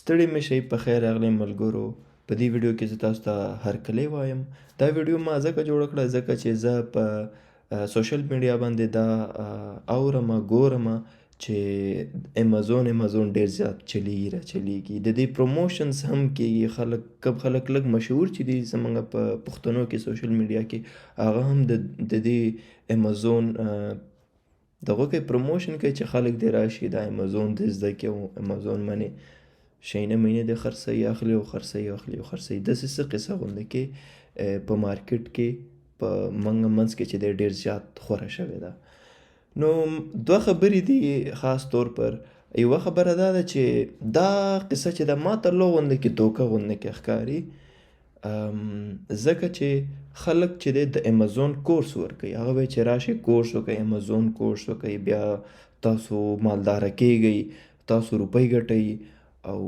ستړي مه شئ، په خیر راغلئ ملګرو. په دې ویډیو کې زه تاسو ته هرکلی وایم. دا ویډیو ما ځکه جوړه کړه ځکه چې زه په سوشل میډیا باندې دا اورم ګورم چې امیزون ډیر زیات چلیږي را چلیږي، د دې پروموشنز هم کیږي. خلک کم خلک لږ مشهور چې دي زمونږ په پښتنو کې سوشل میډیا کې، هغه هم د دې امیزون دغه کوي، پروموشن کوي چې خلک دې راشي دا امیزون دې زده کړي او امیزون باندې شیونه مینه دې خرڅوي، اخلي او خرڅوي، اخلي او خرڅوي. داسې څه قصه غوندې کې په مارکیټ کې په منګ منځ کې چې دی ډېر زیات خوره شوې ده. نو دوه خبرې دي خاص طور پر. یوه خبره دا ده چې دا قصه چې ده ما ته لو غوندې کې دوکه غوندې کې ښکاري، ځکه چې خلک چې دی د امیزون کورس ورکوي، هغه وایي چې راشئ کورس وکړئ، امیزون کورس وکړئ، بیا تاسو مالداره کیږئ، تاسو روپۍ ګټئ. او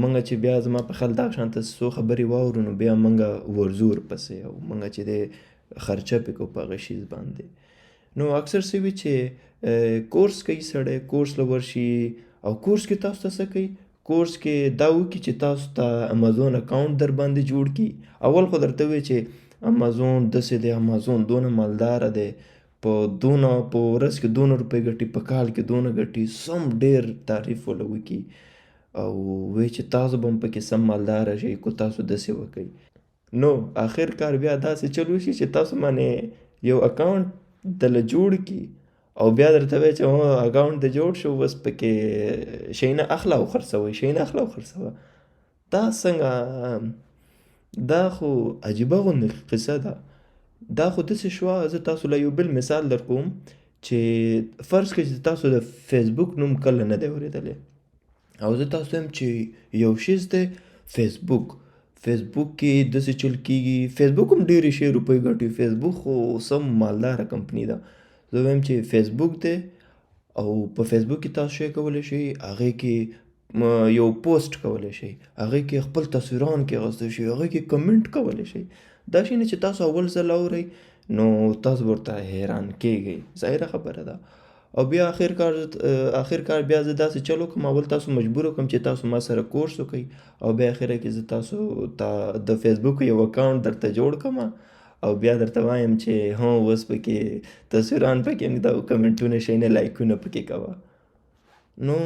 موږ چې بیا زما په خیال دا شان ته څو خبرې واورو نو بیا موږ ورځو ورپسې او موږ چې دی خرچه پې کوو په هغه شیز باندې. نو اکثر څه وي چې کورس کوي سړی، کورس له ورشي او کورس کې تاسو ته څه کوي، کورس کې دا وکړي چې تاسو ته امیزون اکاونټ در باندې جوړ کړي. اول خو درته وایي چې امیزون داسې دی، امیزون دونه مالداره دی، په دونه په ورځ کې دونه روپۍ ګټي، په کال کې دونه ګټي، سم ډېر تعریف ورله وکړي او وایي چې تاسو به هم پکې سم مالداره شئ که تاسو داسې وکئ. نو اخر کار بیا داسې چل وشي چې تاسو باندې یو اکاونټ دله جوړ کړي او بیا درته وایي چې هو اکاونټ دې جوړ شو، اوس پکې شیونه اخله او خرڅوئ، شیونه اخله او خرڅوه. دا څنګه؟ دا خو عجیبه غوندې قصه ده. دا خو داسې شوه، زه تاسو له یو بل مثال درکوم چې فرض کړئ چې تاسو د فیسبوک نوم کله نه دی اورېدلی او زه تاسو ته وایم چې یو شیز دی فیسبوک، فیسبوک کې داسې چل کیږي، فیسبوک هم ډېرې شی روپۍ ګټي، فیسبوک خو سم مالداره کمپني ده. زه وایم چې فیسبوک دی او په فیسبوک کې تاسو شی کولی شئ، هغې کې یو پوسټ کولی شئ، هغې کې خپل تصویران کېغوستی شئ، هغې کې کمنټ کولی شئ. دا شی نه چې تاسو اول ځل اورئ نو تاسو به ورته حیران کیږئ، ظاهره خبره ده. او بیا اخر کار بیا زه داسې چل وکړم، اول تاسو مجبور کړم چې تاسو ما سره کورس وکړئ او بیا اخره کې زه تاسو ته د فیسبوک یو اکاونټ درته جوړ کړم او بیا درته وایم چې هو اوس پکې تصویران پکې ږده او کمنټونه شی نه لایکونه پکې کوه. نو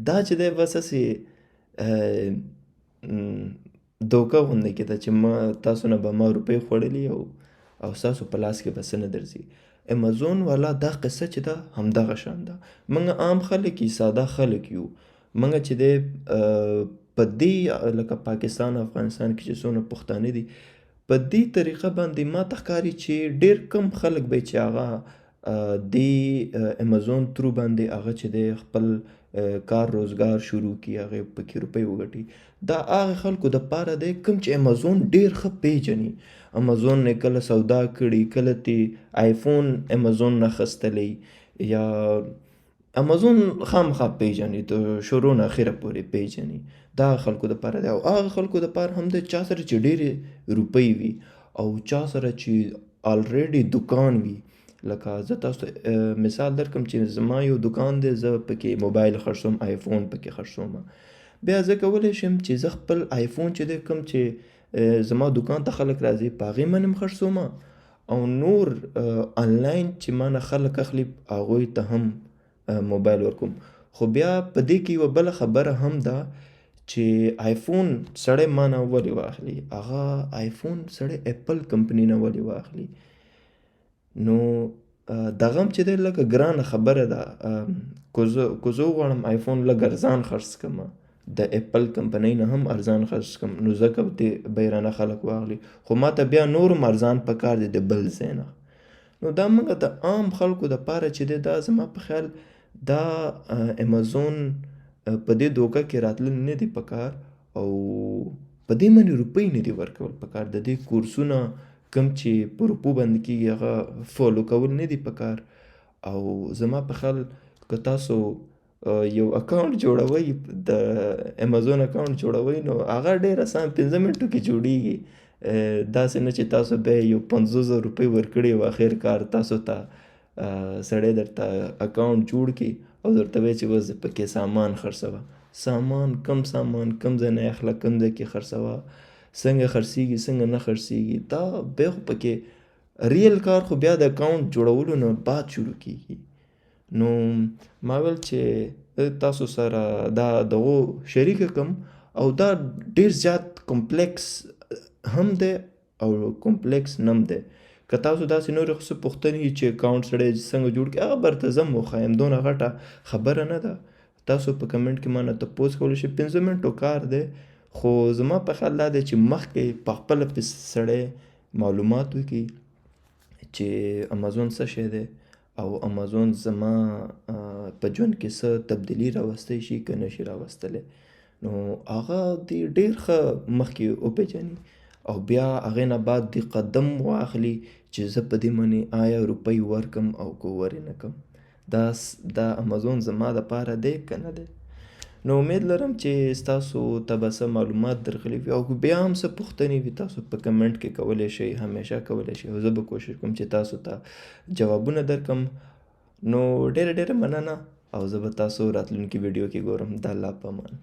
دا چې دی بس هسې دوکه غوندې کې ده چې ما تاسو نه به ما روپۍ خوړلي او ستاسو په لاس کې به څه نه درځي. امیزون والا دا قصه چې ده همدغه شان ده. موږ عام خلک یو، ساده خلک یو، موږ چې دی په دې لکه پاکستان افغانستان کې چې څونه پښتانه دي په دې طریقه باندې ما ته ښکاري چې ډېر کم خلک به چې هغه دې امیزون ترو باندې هغه چې دی خپل کار روزګار شروع کړي، هغې پکې روپۍ وګټي. دا هغه خلکو دپاره دی کوم چې امیزون ډېر ښه پېژني، امیزون نه کله سودا کړي، کله ترې آیفون امیزون نه اخیستلی یا امیزون خامخا پېژني، د شروع نه اخره پورې پېژني. دا هغه خلکو دپاره دی. او هغه خلکو دپاره هم دی چا سره چې ډېرې روپۍ وي او چا سره چې الریډي دکان وي. لکه زه تاسو ته مثال درکړم چې زما یو دکان دی، زه پکې موبایل خرڅوم، آیفون پکې خرڅوم. بیا زه کولی شم چې زه خپل آیفون چې دی کوم چې زما دکان ته خلک راځي په هغې باندې هم خرڅوم او نور آنلاین چې ما نه خلک اخلي هغوی ته هم موبایل ورکوم. خو بیا په دې کې یوه بله خبره هم ده چې آیفون سړی ما نه ولې واخلي، هغه آیفون سړی اپل کمپني نه ولې واخلي. نو دغه هم چې دی لږه ګرانه خبره ده. که زه وغواړم آیفون لږ ارزان خرڅ کړم، د اپل کمپنۍ نه هم ارزان خرڅ کړم، نو ځکه دې به یې رانه خلک واخلي، خو ما ته بیا نور هم ارزان پکار دی د بل ځای نه. نو دا موږ د عام خلکو دپاره چې دی دا زما په خیال دا امیزون په دې دوکه کې راتلل نه دي پکار او په دې باندې روپۍ نه دي ورکول پکار. د دې کورسونه کوم چې په روپو باندې کېږي هغه فالو کول نه دي پکار. او زما په خیال که تاسو یو اکاونټ جوړوئ، د امیزون اکاونټ جوړوئ، نو هغه ډېر اسان 5 منټو کې جوړېږي. داسې نه چې تاسو به یو 50,000 روپۍ ورکړي او اخر کار تاسو ته سړی درته اکاونټ جوړ کړي او درته وایي چې اوس پکې سامان خرڅوه. سامان، کم سامان کم ځای نه اخله، کم ځای کې خرڅوه، څنګه خرڅیږي، څنګه نه خرڅیږي. دا بیا خو پکې ریل کار خو بیا د اکاونټ جوړولو نه بعد شروع کیږي. نو ما ویل چې تاسو سره دا دغو شریکه کم، او دا ډیر زیات کمپلیکس هم دی او کمپلیکس نم دی. که تاسو داسې نورې څه پوښتنې وي چې اکاونټ سړی څنګه جوړ کړي، هغه به درته زه هم وښایم، دونه غټه خبره نه ده. تاسو په کمنټ کې ما نه تپوس کولی شئ، 5 منټو کار دی. خو زما په خیال دا دی چې مخکې په خپله پې سړی معلومات وکړي چې امازون څه شی دی او امازون زما په ژوند کې څه تبدیلي راوستی شي که نه شي راوستلی. نو هغه دې ډېر ښه مخکې وپېژني او بیا هغې نه بعد دې قدم واخلي چې زه په دې باندې آیا روپۍ ورکم او که ورې نه کم، دا امازون زما دپاره دی که نه دی. نو امید لرم چې ستاسو ته به څه معلومات درغلي وي، او بیا هم څه پوښتنې وي تاسو په کمنټ کې کولی شئ، همیشه کولی شئ، او زه به کوشش کوم چې تاسو ته جوابونه درکم. نو ډېره ډېره مننه، او زه به تاسو راتلونکي ویډیو کې ګورم. د الله په امان.